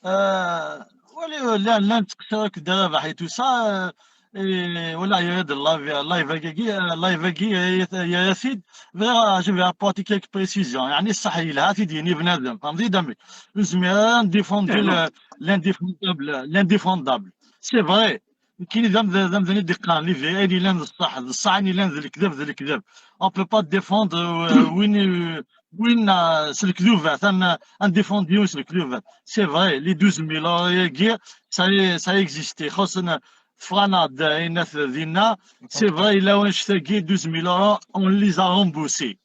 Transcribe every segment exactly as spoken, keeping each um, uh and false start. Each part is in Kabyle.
Euh, wali, llan, llan ttqeṣṣireɣ-d rabaḥ et tout ça, euh, et voilà, il y a de live, live-agi, live-agi, yerra-t-id. Bɣiɣ, je vais apporter quelques précisions. Yeɛni ṣṣeḥ yelha t-id-yini bnadem. Fehmeḍ-iyi-d amek? Ur nezmir ara ad ndéfendu le-, l'indéfendable, l'indéfendable. C'est vrai. Nekkini d amd-, d amdan i d-iqqaren, les vérités, ayen yellan d ṣṣeḥ, d ṣṣeḥ, ayen yellan d lekdeb, d lekdeb. On peut pas défendre, euh, win, euh, win, euh, s lekdubat, ad n-, ad ndéfendu yiwen s lekdubat. C'est vrai, les douze mille euros-agi, ça, ça a existé. Xuṣṣen, teffeɣ-aneɣ-d ayen at dinna. C'est vrai, yella wanect-agi, douze mille euros, on les a remboursés.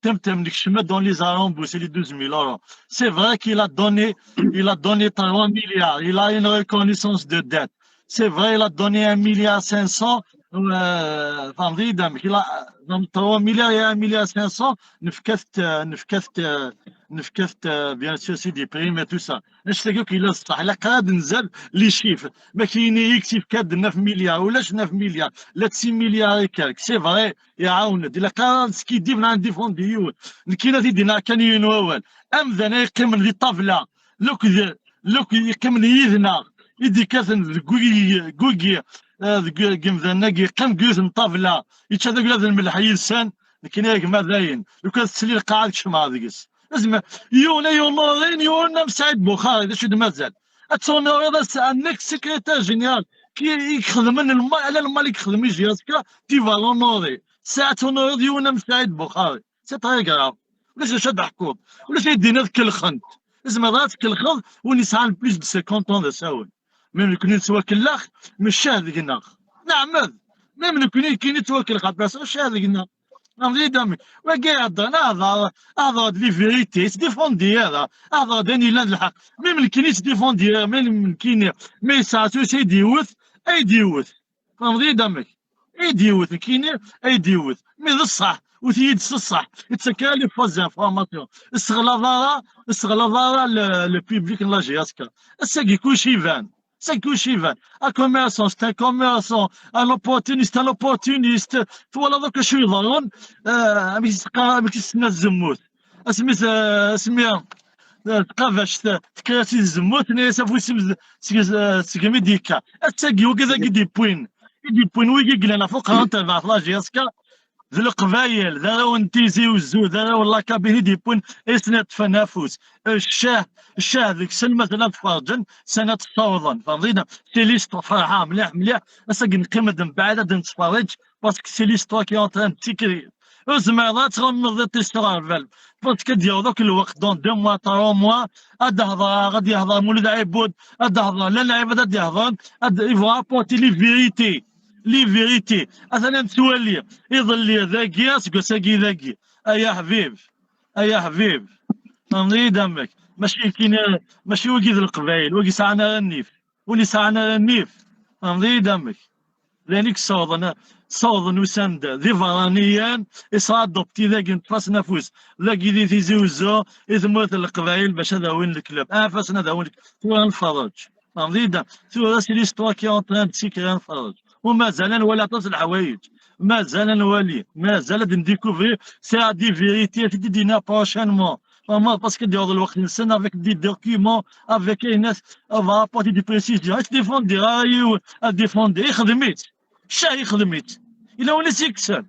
Tem, tem, nekcem-d, on les a remboursés, les douze mille euros. C'est vrai qu'il a donné, il a donné trois milliards, il a une reconnaissance de dette. C'est vrai, il a donné un milliard cinq cents, euh, fehmeḍ-iyi-d amek, il a, donc, trois milliards et un milliard cinq cents, nefka-t, euh, nefka-t, euh, nefka-t, euh, bien sûr, c'est des primes et tout ça. Anect-agi akk yella ṣṣeḥ, ilaq ad nzal les chiffres. Ma kini x yefka-d neuf milliards, ulac neuf milliards, la six milliards et quelques. C'est vrai, iɛawen-d. Ilaq ara ad neskidib neɣ ad ndéfendu yiwen. Nekkini ad t-id-iniɣ kan yiwen wawal. Amdan ay yeqqimen di ṭṭabla, lukd, lukd yeqqimen yid-neɣ, i d-ikkaten deg wigi, deg wigi, eh, deg, deg imdanen-agi, yeqqim deg yiwet n ṭṭabla, yečča tagla d lmelḥ yid-sen, nekkini a gma dayen. Lukan tettili lqaɛa ad kecmeɣ deg-s. Azma, yiwen ay unurin, yiwen am Saɛid Buxari, d acu d-mazal? Ad tunuriḍ as-, un ex-secrétaire général, ki i ixedmen lmal, ala lmal i ixdem i J S K, tu vas l'honorer. Saɛid tunuriḍ yiwen am Saɛid Buxari. C'est très grave. Ulac d acu ad d-teḥkuḍ. Ulac ay d-tiniḍ kellxent. Tzemreḍ ad tkellxeḍ win yesɛan plus de cinquante ans d asawen. Mi nekni nettwakellex, meccah deg-neɣ. Neɛmed. Mi nekni nekkini nettwakellex, aṭas meccah deg-neɣ. Fehmeḍ-iyi-d amek? Wagi iheddren, ahder, ahder-d les vérités, yettdéfendi ara. Ahder-d ayen yellan d lḥeqq. Mi nekkini yettdéfendi ara, mi nekkini, mi yesɛa tus ay d-iwet, ay d-iwet. Fehmeḍ-iyi-d amek? Ay d-iwet, nekkini ay d-iwet. Mi d ṣṣeḥ, wet-iyi-d s ṣṣeḥ. Yettak ara les fausses informations. Ur sseɣlaḍ ara, ur sseɣlaḍ ara le, le public n la J S K. Ass-agi kullec iban. Ass-agi kullec iban. Un commerçant, c'est un commerçant. Un opportuniste, un opportuniste. Twalaḍ akk acu yeḍran, eh, amek i s-teqqar, amek i s-tenna tzemmurt. Asmi s-, asmi, eh, tqabact, tekker-as i tzemmurt, tenna-yas afus-im d-, seg, eh, seg-m i d-yekka. Ass-agi, wagi d agi i d-yewwin. I d-yewwin wigi i yellan ɣef uqerru n terbaɛt la J S K, d Leqbayel, d arraw n Tizi Uzzu, d arraw n la Kabylie i d-yewwin, i sen-iṭṭfen afus. Ccah, ccah deg-sen, ma tella tferǧen, sani ad tt-ssawḍen. Fehmeḍ-iyi-d? C'est l'histoire, ferḥeɣ mliḥ, mliḥ. Ass-agi neqqim-d mbeɛd ad nettferriǧ, parce que c'est l'histoire qui est en train de s'écrire. Ur tezmireḍ ad tɣemmeḍ iṭij s rehbal, parce que ad d-yaweḍ akk lweqt, dans deux mois, trois mois, ad d-hedreɣ, ad d-yehder Mulud Ɛibud, ad d-hedreɣ llan lɛibad, ad d-yehder, ad, il va apporter les vérités, les vérités. Atan ad nettwali iḍelli dagi, aseggas-agi dagi. Ay aḥbib, ay aḥbib, fehmeḍ-iyi-d amek? Mačči nekkini, mačči wigi d Leqbayel, wigi sɛan ara nnif. Win yesɛan ara nnif, fehmeḍ-iyi-d amek? D ayen i yessawḍen, ssawḍen usan-d d iberraniyen, isra adopti dagi, neṭṭef-asen afus dagi di Tizi Uzzu, i tmurt n Leqbayel, bac ad awin lekleb. Af-asen ad awin lekleb. Tura ad nferreǧ. Fehmeḍ-iyi-d? Tura c'est l'histoire qui est en train de s'écrire, ad nferreǧ. U mazal ad nwali aṭas n leḥwayeǧ. Mazal ad nwali. Mazal ad ndécouvrir. C'est des vérités, ad t-id-iniɣ prochainement. Vraiment, parce que d-yaweḍ lweqt-nsen avec des documents, avec un, on va apporter des précisions. Ad défendu ara yiwen, ad défendu, ixdem-itt. Ccah ixdem-itt. Yella win i s-yekksen.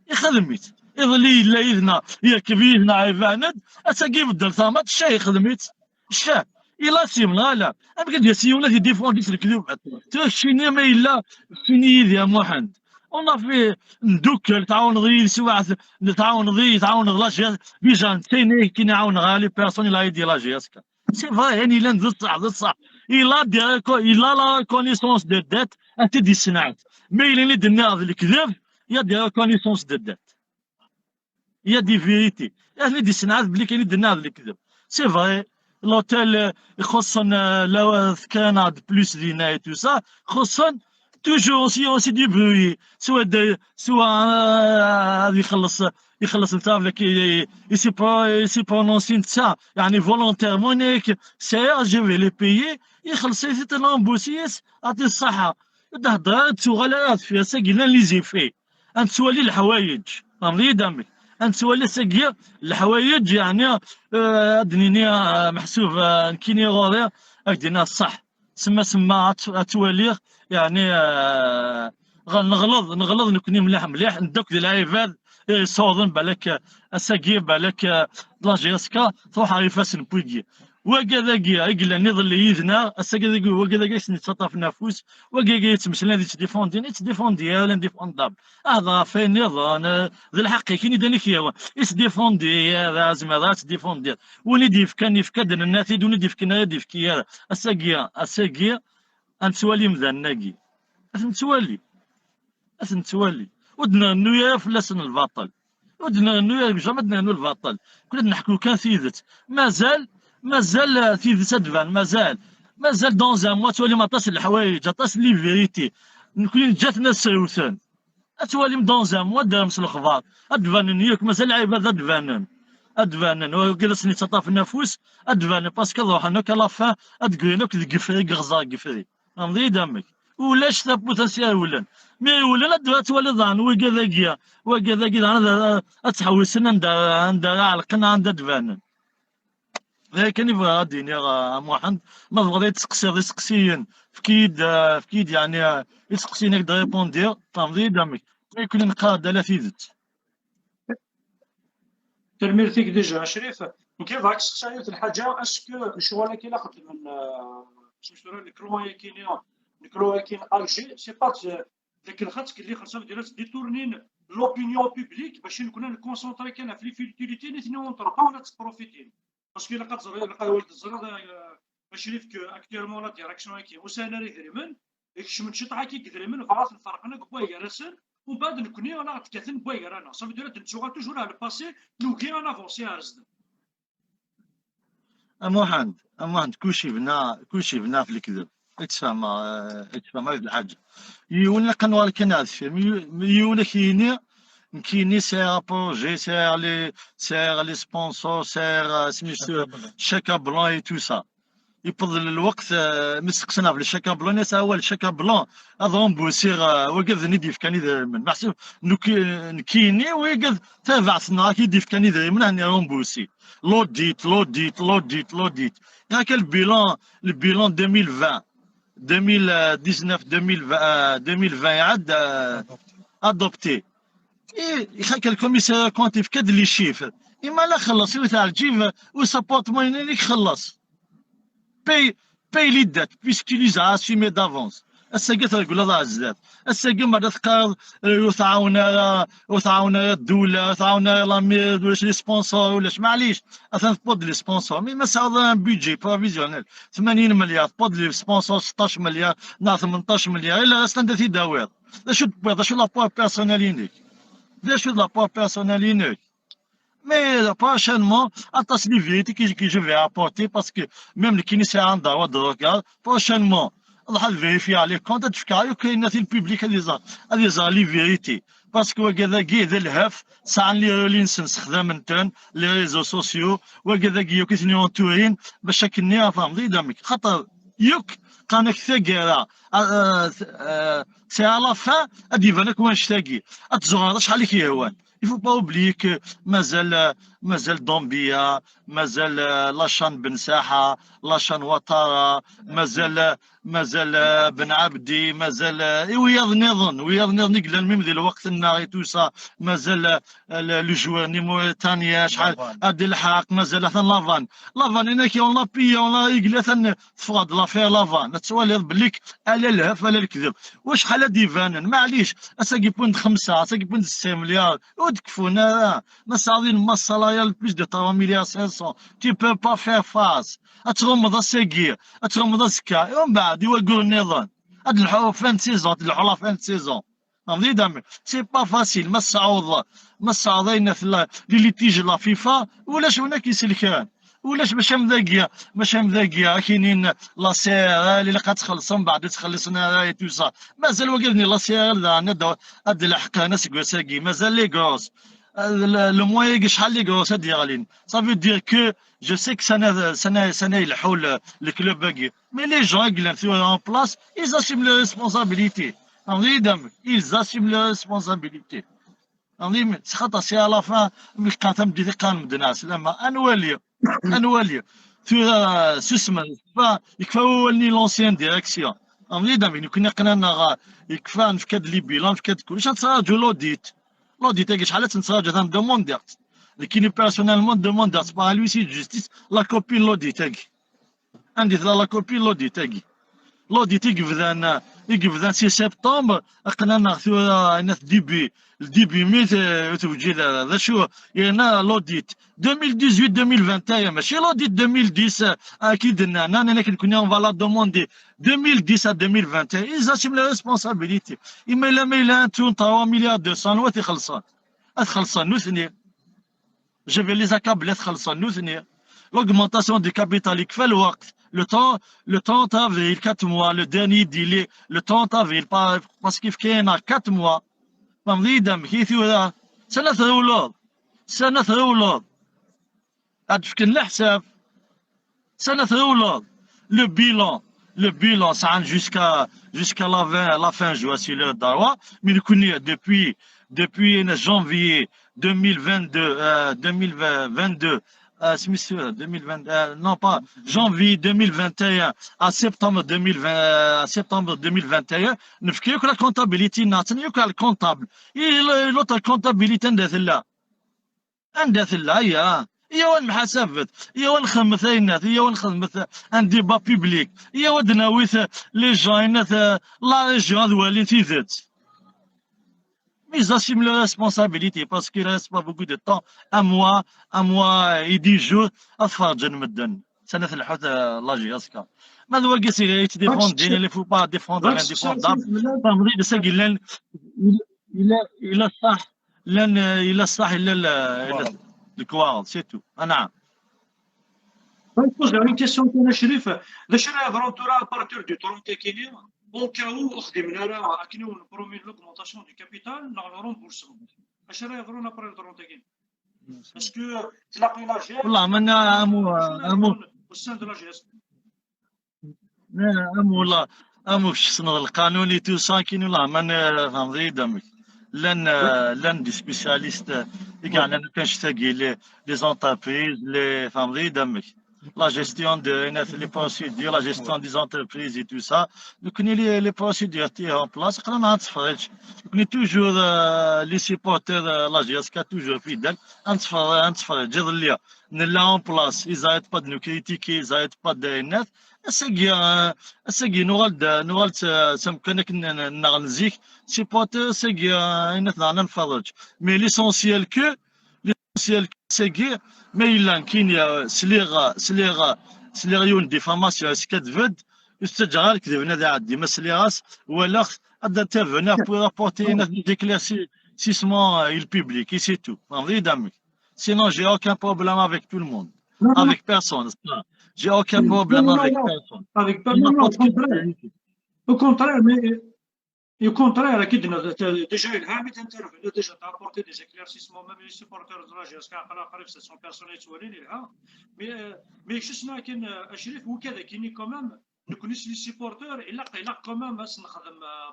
Ixdem-itt. Iḍelli yella yid-neɣ, yerkeb yid-neɣ, iban-d, ass-agi ibeddel tamat, ccah ixdem-itt. Ccah. Il assume, neɣ ala? Amek ad d-yas yiwen ad idéfendi s lekdub? Tura keččini ma yella, keččini yid-i a Muḥend. On a fait, ndukkel, tɛawneḍ-iyi, swaɛt, tɛawneḍ-iyi, tɛawneḍ la J S K, déjà, netta yenna-yak akken iɛawen ɣer les personnes, il a aidé la J S K. C'est vrai, ayen yellan d ṣṣeḥ, d ṣṣeḥ. Il a des reco-, il a la reconnaissance de dette, ad t-id-yessenɛet. Ma yella i d-nniɣ d lekdeb, il y a des reconnaissances de dette. Il y a des vérités. Ad t-id-yessenɛet belli kan i d-nniɣ d lekdeb. C'est vrai, l'hôtel, euh, ixuṣṣen, euh, la, euh, tekra-neɣ-d plus dinna et tout ça, xuṣṣen, toujours aussi, aussi débrouillé. Soit de, soit, euh, ad ixelleṣ, ixelleṣ netta avec, i, i, i s'est pro-, i s'est prononcé netta, yeɛni volontairement, yenna-yak, sɛiɣ, je vais les payer, ixelleṣ-it, remboursé-as, aɛṭi ṣṣeḥḥa. Ur d-hedder ara, ur d-tuɣal ara ɣer deffir, ass-agi llan les effets. Ad nettwali leḥwayeǧ. Fehmeḍ-iyi-d amek? Ad nettwali sagi leḥwayeǧ, yeɛni, eh, ad d-nini, eh, meḥsub, eh, nekkini ɣur-i, ad k-d-iniɣ ṣṣeḥ. Semma semma ad t-, ad twaliɣ, yeɛni, eh, ɣ-, neɣleḍ, neɣleḍ nekkni mliḥ mliḥ, nedda akked lɛibad, eh, yessawḍen balak, eh, ass-agi, balak, eh, d la J S K, truḥ ɣer ifassen n wigi. Wagad-agi i yellan iḍelli yid-neɣ, ass-agi dagi, wagad-agi i sen-yettaṭṭafen afus, wagad-agi yettmeslayen ad yettdifundin, yettdifundi ara l'indéfendable. Ahder ɣef wayen nniḍen, eh, d lḥeqq-ik, ini-d amek yehwa. Yettdifundi ara, zemreɣ ad ttdifundiɣ. Win i d-yefkan, yefka-d, nenna-t-id, win i d-yefkan ara d-yefki ara. Ass-agi, ass-agi, ad nettwali imdanen-agi. Ad ten-nettwali. Ad ten-nettwali. Ur d-nrennu ara fell-asen lbaṭel. Ur d-nrennu ara, jamais ad d-nrennu lbaṭel. Kul ad neḥku kan tidet. Mazal, mazal, eh, tidet ad d-tban, mazal. Mazal dans un mois ad twalim aṭas n leḥwayeǧ, aṭas n les vérités. Nekkni neǧǧa-ten ad srewten. Ad twalim dans un mois ad d-terrem s lexbar. Ad d-banen yakk, mazal lɛibad ad d-banen. Ad d-banen. Wagi ad sen-yettaṭṭafen afus, ad d-banen, parce que ad ruḥen akk à la fin, ad d-grin akk deg ifri, deg iɣẓer n yifri. Tfehmeḍ-iyi-d amek? Ulac tawwurt ansi rewlen. Mi rewlen, ad, ad twaliḍ daɣen wigad-agi, wigad-agi daɣen ad, ad ttḥewwisen anda, anda ara ɛelqen, anda d-banen. D aya kan i bɣiɣ ad d-iniɣ, a Muḥend. Ma tebɣiḍ ad yi-d-testeqsiḍ isteqsiyen, efk-iyi-d, eh, efk-iyi-d, yeɛni, eh, isteqsiyen ad k-d-répondiɣ, tfehmeḍ-iyi-d amek? Nekkni neqqar-d ala tidet. Tanemmirt-ik déjà, Crif. Nekk bɣiɣ ad k-sseqsaɣ yiwet n lḥaǧa, est-ce que lecɣal-agi la xeddmen, euh, s tura le clan-agi-nni, le clan-agi n Alger, c'est pas d, d akken xaṭ kelli xerṣa veut dire ad détournin l'opinion publique bac i nekna nconcentré kan ɣef les futilités nitni ur nṭerreq ara ad ttprofitin. Parce que ilaq ad teẓriḍ, ilaq ad wali teẓriḍ, euh, Crif, que actuellement la direction-agi ur sɛin ara idrimen, kecmen ciṭuḥ akka deg idrimen, bɣa ad ten-ferqen akk wway gar-asen, umbeɛd nekni ad aɣ-d-kkaten wway gar-aneɣ. Ça veut dire ad nettuɣal toujours ar le passé, nugi ad navancer ar zdat. A Muḥend, a Muḥend, kulci yebna, kulci yebna ɣef lekdeb. Ad tfehmeḍ, eh, ad tfehmeḍ d lḥaǧa. Yiwen ilaq ad nuɣal kan ar deffir. Mi, mi yiwen ad k-yini, nekkini sɛiɣ projet, sɛiɣ les, sɛiɣ les sponsors, sɛiɣ, eh, smistu, chèque blanc et tout ça. Yewweḍ lweqt, eh, mi steqsan ɣef le chèque blanc, nnan-as awal chèque blanc, ad remboursiɣ, eh, wigad-nni d-yefkan idrimen. Meḥsub, nekk-, nekkini, wigad, tarbaɛt-nneɣ i d-yefkan idrimen, ad n-remboursi. L'audit, l'audit, l'audit, l'audit. Yak le bilan, le bilan deux mille vingt, deux mille dix-neuf, deux mille vingt, euh, deux mille vingt, iɛedda, euh, adopté. I, yak le commissaire compte yefka-d les chiffres. Ima la xelleṣ, iwet ar lǧib, u s appartement-nni i ixelleṣ. Paye, paye les dettes, puisqu'il les a assumées d'avance. Ass-agi ad treggleḍ ar zdat. Ass-agi ma d teqqareḍ, eh, ur tɛawen ara, ur tɛawen ara ddula, ur tɛawen ara la mairie, ulac les sponsors, ulac, maɛlic, atan tewweḍ les sponsors. Mi ma tesɛiḍ un budget prévisionnel, tmanyin milliards, tewweḍ les sponsors seṭṭac milliards, neɣ tmenṭac milliards, ila ɣas anda t-id-tawiḍ. D acu d-tewwiḍ, d acu l'apport personnel-inek? D acu d l'apport personnel-inek? Mais, euh, prochainement, aṭas les vérités que, que je vais apporter, parce que même le Kini, c'est un droit de regard. Prochainement, ad vérifier les comptes, ad fkeɣ akk ayen-nni i le public ad iẓer, ad iẓer les vérités. Parce que wagad-agi d lhef, sɛan les relais-nsen, ssexdamen-ten, les réseaux sociaux, wagad-agi yakk i ten-yentourin, bac akken-nni, tfehmeḍ-iyi-d amek. Xaṭer yakk qqaren-ak taggara, euh, euh, c'est à la fin, ad d-iban akk wannect-agi. Ad tzuɣreḍ acḥal i k-yehwan. Il faut pas oublier que mazal, euh, mazal Dambia, mazal, euh, la chaîne Ben Saha, la chaîne Ouattara, mazal, euh, mazal, euh, Ben Abdi, mazal, euh, i wiyaḍ nniḍen, wiyaḍ nniḍen i yellan même di lweqt-nneɣ et tout ça, mazal, euh, le, le joueur-nni Mauritanie, acḥal, Lavan. Abdelhaq, mazal atan Lavan. Lavan, inak, on l'a pillé, on l'a, i yella atan, teffeɣ-d l'affaire Lavan. Ad twaliḍ belli ala lhef, ala lekdeb. Wacḥal ad d-ibanen? Maɛlic, ass-agi wwin-d xemsa, ass-agi wwin-d setta milliards. Ur d-kfun ara. Ma tesɛiḍ une masse salariale de plus de trois milliards cinq cents, tu peux pas faire face. Ad tɣummeḍ ass-agi, ad tɣummeḍ azekka, i umbeɛd i waggur nniḍen. Ad d-lḥu fin de saison, ad d-lḥu la fin de saison. Tfehmeḍ-iyi-d amek? C'est pas facile. Ma tesɛuḍ, ma tesɛuḍ ayen tella, les litiges de la FIFA, ulac win ak-iselken. Ulac, mačči am dagi, mačči am dagi, ak-inin la C R L, ilaq ad txellṣem, mbeɛd ur ttxelliṣen ara et tout ça. Mazal wagad-nni la C R L daɣen ad, ad d-leḥqen aseggas-agi, mazal les grosses. Euh, le, le mois-agi acḥal les grosses ad d-yeɣlin. Ça veut dire que je sais que sani, sani, sani ileḥḥu le, le club-agi. Mais les gens i yellan tura en place, ils assument leurs responsabilités. Tfehmeḍ-iyi-d amek? Ils assument leurs responsabilités. Ɣef xaṭer si à la fin mi qqar tameddit i qqaren medden ɛeslama. Ad nwali, ad nwali. Tura susmen, yekfa, yekfa wawal-nni l'ancienne direction. Ɣef nekkni qqnen-aɣ yekfa, nefka-d les bilans, nefka-d kullec, ad nettraǧu l'audit. L'audit-agi acḥal ad tt-nettraǧu, atan demandiɣ-tt. Nekkini personnellement demandiɣ-tt par l'huissier de justice, la copie n l'audit-agi. Anda tella la copie n l'audit-agi? L'audit i yebdan, i yebdan si septembre, aql-aneɣ tura, nat début, le début mai, eh, ur tewjid ara. D acu? Yerna l'audit deux mille dix-huit deux mille vingt et un, mačči l'audit deux mille dix, eh, akka i d-nnan, nnan-ak nekkni on va la demander deux mille dix à deux mille vingt et un. Ils assument les responsabilités. Imi yella, ma yella un trente-trois milliards deux cents, anwa t-ixellṣen? Ad xellṣen nutni. Je vais les accabler, ad xellṣen nutni. L'augmentation du capital, yekfa lweqt. Le trente, le trente avril, quatre mois, le dernier délai, le trente avril, pa-, parce qu'il y a quatre mois. Tfehmeḍ-iyi-d amek i tura? Sani trewleḍ? Sani trewleḍ? Ad d-fken leḥsab. Sani trewleḍ? Le bilan, le bilan, sɛan jusqu'à, jusqu'à la fin, la fin juin, c'est leur droit. Mais nekkni, depuis, depuis janvier deux mille vingt-deux, euh, deux mille vingt-deux, euh, c'est monsieur deux mille vingt, euh, non pas, janvier deux mille vingt et un à septembre deux mille vingt, euh, à septembre deux mille vingt et un, nefka yakk la comptabilité, nna-, atan yakk le comptable. Et le, l'autre comptabilité, anda tella? Anda tella? Aya. Iyaw ad nemḥasabet, iyaw ad nxedmet ayennat, iyaw ad nxedmet un débat public, iyaw ad d-nawi les gens, ayennat, euh, la région ad walin tidet. Mais ils assument leurs responsabilités parce qu'il reste pas beaucoup de temps, un mois, un mois et dix jours, ad ferǧen medden. Sani telḥu, euh, la J S K. Ma d wagi, c'est, il faut pas défendre l'indéfendable. Tfehmeḍ-iyi-d, ass-agi llan, il, il a, il a ça. Llan, euh, il a ça, il a le, il a le quarante, c'est tout. Ah, naam. Je pose une question, Acrif. D acu ara yeḍrun tura à partir du trente et un, au cas où ur xdimen ara akken i wen-promet l'augmentation du capital neɣ le remboursement? Acu ara yeḍrun après le trente et un? Est-ce que, euh, tlaqi la G F? Wallah, ma nna, amu, amu, au sein de la G S P. Am, wallah, am ur tessneḍ lqanun et tout ça, nekkini, wallah, ma nna, tfehmeḍ-iyi-d amek. Llan, euh, llan des spécialistes, euh, i yeɛnan akk annect-agi, les, les entreprises, les, tfehmeḍ-iyi-d amek. La gestion de, les procédures, la gestion des entreprises et tout ça. Nekkni, les, les procédures étaient en place, aql-aneɣ ad nettferriǧ. Nekkni toujours, euh, les supporters, euh, la J S K toujours fidèles, ad nettfer-, ad nettferriǧ. Iḍelli, nella en place, ils arrêtent pas de nous critiquer, ils arrêtent pas de, ass-agi, euh, ass-agi, nuɣal-d, nuɣal-d s, s amkan akken n-, n-, nneɣ n zik, supporter ass-agi, euh, ayen daɣen ad nferreǧ. Mais l'essentiel que, l'essentiel que ass-agi, ma yella nekkini, euh, sliɣ, euh, sliɣ, euh, sliɣ yiwen diffamation, yeskaddeb-d, ur ttaǧǧaɣ ara lekdeb-nni ad iɛeddi. Ma sliɣ-as, walaɣ-t, ad intervenir pour apporter des éclaircissements, euh, i le public, et c'est tout. Tfehmeḍ-iyi-d amek. Sinon, j'ai aucun problème avec tout le monde. Non, non, avec personne, ça. J'ai aucun problème avec personne. Avec per-, non, non, au contraire. Au contraire, mais, au contraire, déjà, il a déjà apporté des éclaircissements, même les supporters de la J S K, après, après, ce sont personnes qui sont, mais, euh, mais juste, là, euh, Acrif, ou qu'il y a quand même, nekkni les supporters, il a, il a quand même, euh,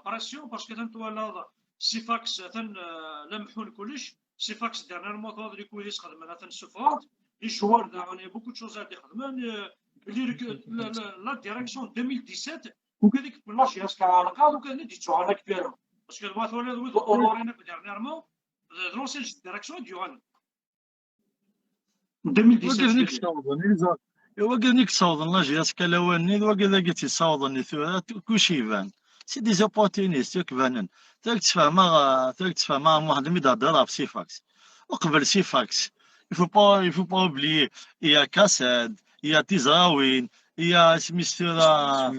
pression, parce que tant, voilà, Sifax, tant, euh, la mḥun kullec, Sifax, dernièrement, tu vois, les coups, ils se mettent à se fendre. Les joueurs, il y a beaucoup de choses à dire. Mais, euh, les rec-, la, la, la direction deux mille dix-sept, ou que des plages, il y a ce qu'on a, ou que des gens à la cuillère. Parce que le match, on a vu, on a vu dernièrement, euh, l'ancienne direction, du Rwanda. Wagi d nekk ssawḍen, wagi d nekk ssawḍen la J S K lawan-nni, d wagi dagi tt-issawḍen i tura, kullec iban. C'est des opportunistes, yakk banen. Tura ttfehmeɣ, tura ttfehmeɣ Muḥend mi d-hedder ɣef Sifax. Uqbel Sifax, il faut pas, il faut pas oublier, il y a Kasad, il y a Tizrawin, il y a isem-is tura,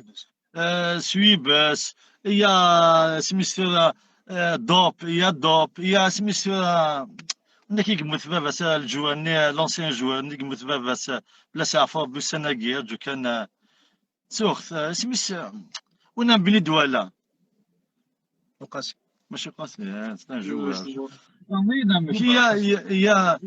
euh, Suibes, il y a isem-is tura, euh, Dop, il y a Dop, il y a isem-is tura, nekk i yemmut baba-s, euh, le joueur-nni, euh, l'ancien joueur-nni i yemmut baba-s, euh, la seɛfeɣ ussan-agi, arǧu kan, euh, ttuɣ-t, euh, isem-is, euh, win n Bni Dwala. Uqasi. Mačči Uqasi, euh, c'est un joueur. Il y a, il y a, il y a,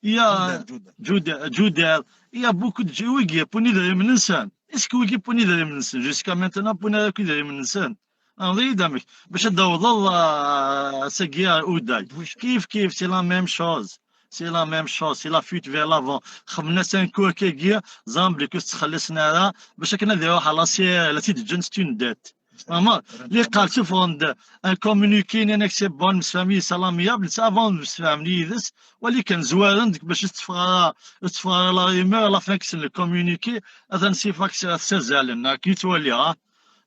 il y a Juder, Juder, il y a beaucoup de gens, wigi, wwin idrimen-nsen. Est-ce que wigi wwin idrimen-nsen? Jusqu'à maintenant, wwin akk idrimen-nsen. Anḍi-yi-d amek bac ad d-tawḍeḍ, ah, ass-agi ar uday. Kif kif, c'est la même chose. C'est la même chose, c'est la fuite vers l'avant. Xemmen-as un coup akkagi, ẓran belli ur s-ttxelliṣen ara, bac akken ad iruḥ à la C R L, ad t-id-ǧǧen, c'est une dette. Vraiment, li qqar, ssufɣen-d un communiqué, nnan-ak c'est bon, msefham yis-s à l'amiable, netta avant msefhamen yid-s, wali kan zwaren-d bac ur s-teffeɣ ara, ur s-teffeɣ ara la rumeur, à la fin kksen le communiqué, atan si fax ssazalen, akken i ttwaliɣ, ah.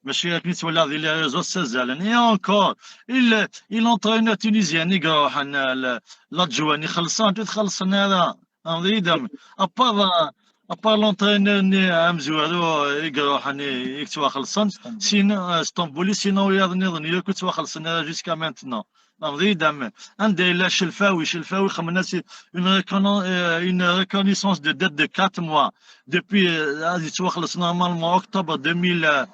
Mačči akken i ttwaliɣ di les réseaux, ssazalen. Et encore, il, il entraîneur tunisien i iruḥen, euh, le, l'adjoint, ixelṣen, ur t-xellṣen ara. Anḍi-yi-d amek. À part, euh, à part l'entraîneur-nni amezwaru, euh, i iruḥen, i, i yettwaxelṣen, sinon, euh, Stambouli, sinon wiyaḍ nniḍen yakk ur ttwaxelṣen ara jusqu'à maintenant. Anḍi-yi-d amek. Anda yella Celfawi? Celfawi xemmen-as une reconna-, euh, une reconnaissance de dette de quatre mois. Depuis, euh, ad yettwaxelṣ normalement octobre deux mille, euh,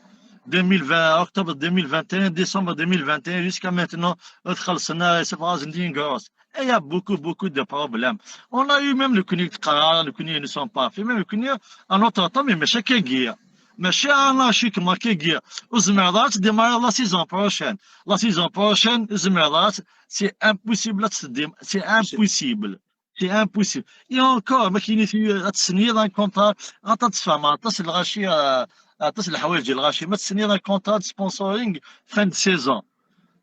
deux mille vingt, octobre deux mille vingt et un, décembre deux mille vingt et un, jusqu'à maintenant, ur t-xellṣen ara, issefɣazen-d une grosse. Et il y a beaucoup, beaucoup de problèmes. On a eu même le Kuni Kara, le Kuni ne sont pas faits, même le Kuni, à notre temps, mais mačči akkagi. Mačči anarchiquement akkagi. Ur tezmireḍ ara ad tdémarrer la saison prochaine. La saison prochaine, ur tezmireḍ ara ad, c'est impossible ad tdém-, c'est impossible. C'est impossible. Et encore, ma kini tu, ad tsenyiḍ un contrat, ad tfehmeḍ aṭas n lɣaci, euh, aṭas n leḥwayeǧ n lɣaci. Ma tsenyiḍ un contrat de sponsoring fin de saison.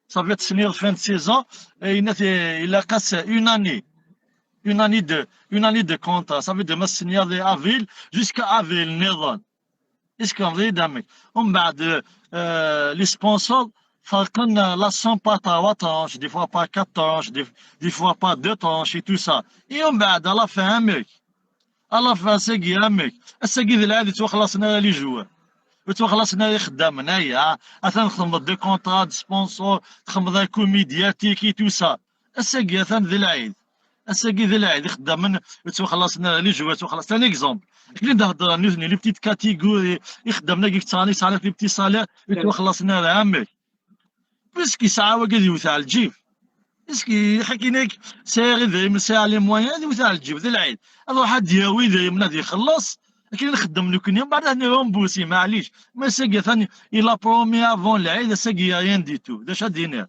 Ça veut dire, tsenyiḍ fin de saison, et il a, il a cassé une année. Une année de, une année de contrat. Ça veut dire, ma tsenyiḍ de avril jusqu'à avril nniḍen. Est-ce qu'on veut d'amis? Umbeɛd, euh, les sponsors, ferqen la somme par trois tranches, des fois par quatre tranches, des, des fois par deux tranches et tout ça. Et umbeɛd, à la fin, amek? À la fin, ass-agi, amek? Ass-agi d lɛid, ur ttwaxlaṣen ara les joueurs. Ur ttwaxlaṣen ara ixeddamen, aya. Atan txedmeḍ des contrats de sponsor, txedmeḍ un coup médiatique et tout ça. Ass-agi, atan d lɛid. Ass-agi d lɛid, ixeddamen ur ttwaxlaṣen ara, les joueurs ur ttwaxlaṣen. Un exemple. Akken i d-heddren nutni, les petites catégories, ixeddamen-agi yettɛan, yesɛan les petits salaires, ur ttwaxlaṣen ara, amek? Puisque yesɛa wagi ad yewwet ar lǧib. Puisque ḥakin-ak, sɛiɣ idrimen, sɛiɣ les moyens, ad yewwet ar lǧib, d lɛid. Ad iruḥ ad d-yawi idrimen ad ixelleṣ, akken i nxeddem nekkni, mbeɛd ad nirumbusi, maɛlic. Ma ass-agi atan, il a promis avant lɛid, ass-agi y a rien du tout. D acu ad d-iniɣ?